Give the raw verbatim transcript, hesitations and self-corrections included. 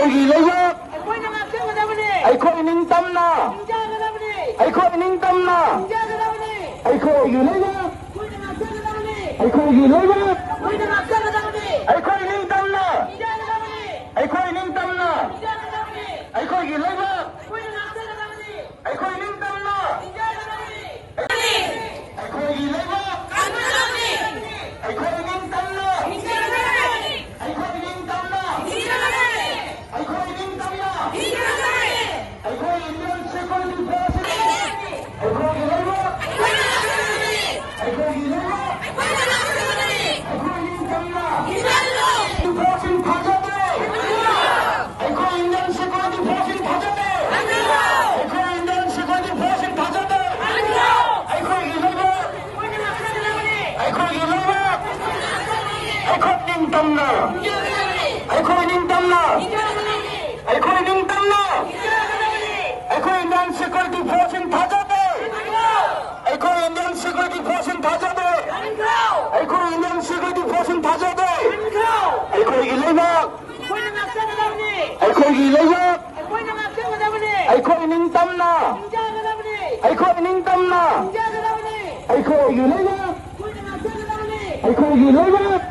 ꯑꯩꯈꯣꯏꯒꯤ ꯂꯩꯕꯥꯛ ꯑꯩꯈꯣꯏꯅ ꯉꯥꯛꯆꯒꯗꯕꯅꯤ꯫ ꯑꯩꯈꯣꯏ ꯅꯤꯡꯇꯝꯅ ꯅꯤꯡꯖꯒꯗꯕꯅꯤ꯫ ꯑꯩꯈꯣꯏ ꯅꯤꯡꯇꯝꯅ ꯅꯤꯡꯖꯒꯗꯕꯅꯤ꯫ ꯑꯩꯈꯣꯏꯒꯤ ꯂꯩꯕꯥꯛ ꯑꯩꯈꯣꯏꯅ ꯉꯥꯛꯆꯒꯗꯕꯅꯤ꯫ ꯑꯩꯈꯣꯏꯒꯤ ꯂꯩꯕꯥꯛ ꯑꯩꯈꯣꯏꯅ ꯉꯥꯛꯆꯒꯗꯕꯅꯤ꯫ ꯑꯩꯈꯣꯏ ꯅꯤꯡꯇꯝꯅ ꯅꯤꯡꯖꯒꯗꯕꯅꯤ꯫ ꯑꯩꯈꯣꯏ ꯅꯤꯡꯇꯝꯅ ꯅꯤꯡꯖꯒꯗꯕꯅꯤ꯫ ꯑꯩꯈꯣꯏꯒꯤ ꯂꯩꯕꯥꯛ ꯑꯩꯈꯣꯏꯅ ꯉꯥꯛꯆꯒꯗꯕꯅꯤ꯫ ꯑꯩꯈꯣꯏ ꯅꯤꯡꯇꯝꯅ ꯅꯤꯡꯖꯒꯗꯕꯅꯤ꯫ ꯑꯩꯈꯣꯏꯒꯤ ꯂꯩꯕꯥꯛ ꯑꯩꯈꯣꯏ ꯅꯤꯡꯇꯝꯅ ꯑꯩꯈꯣꯏ ꯅꯤꯡꯇꯝꯅ ꯑꯩꯈꯣꯏ ꯅꯤꯡꯇꯝꯅ ꯑꯩꯈꯣꯏ Indian Security Force ꯑꯩꯈꯣꯏꯒꯤ ꯂꯩꯕꯥꯛ ꯑꯩꯈꯣꯏꯒꯤ ꯂꯩꯕꯥꯛ ꯑꯩꯈꯣꯏ ꯅꯤꯡꯇꯝꯅ Force ꯊꯥꯖꯗꯦ꯫ ꯑꯩꯈꯣꯏ Indian Security Force ꯊꯥꯖꯗꯦ꯫ ꯑꯩꯈꯣꯏ Indian Security Force ꯊꯥꯖꯗꯦ꯫ ꯑꯩꯈꯣꯏꯒꯤ ꯂꯩꯕꯥꯛ ꯑꯩꯈꯣꯏꯒꯤ ꯂꯩꯕꯥꯛ ꯑꯩꯈꯣꯏ ꯅꯤꯡꯇꯝꯅ ꯑꯩꯈꯣꯏ ꯅꯤꯡꯇꯝꯅ ꯑꯩꯈꯣꯏ ꯅꯤꯡꯇꯝꯅ ꯑꯩꯈꯣꯏ Indian Security Force ꯊꯥꯖꯗꯦ꯫ ꯑꯩꯈꯣꯏ Indian Security Force ꯊꯥꯖꯗꯦ꯫ ꯑꯩꯈꯣꯏ Indian Security Force ꯊꯥꯖꯗꯦ꯫ ꯑꯩꯈꯣꯏꯒꯤ ꯂꯩꯕꯥꯛ ꯑꯩꯈꯣꯏꯒꯤ ꯂꯩꯕꯥꯛ ꯑꯩꯈꯣꯏ ꯅꯤꯡꯇꯝꯅ ꯑꯩꯈꯣꯏ ꯅꯤꯡꯇꯝꯅ ꯑꯩꯈꯣꯏꯒꯤ ꯂꯩꯕꯥꯛ ꯑꯩꯈꯣꯏꯒꯤ ꯂꯩꯕꯥꯛ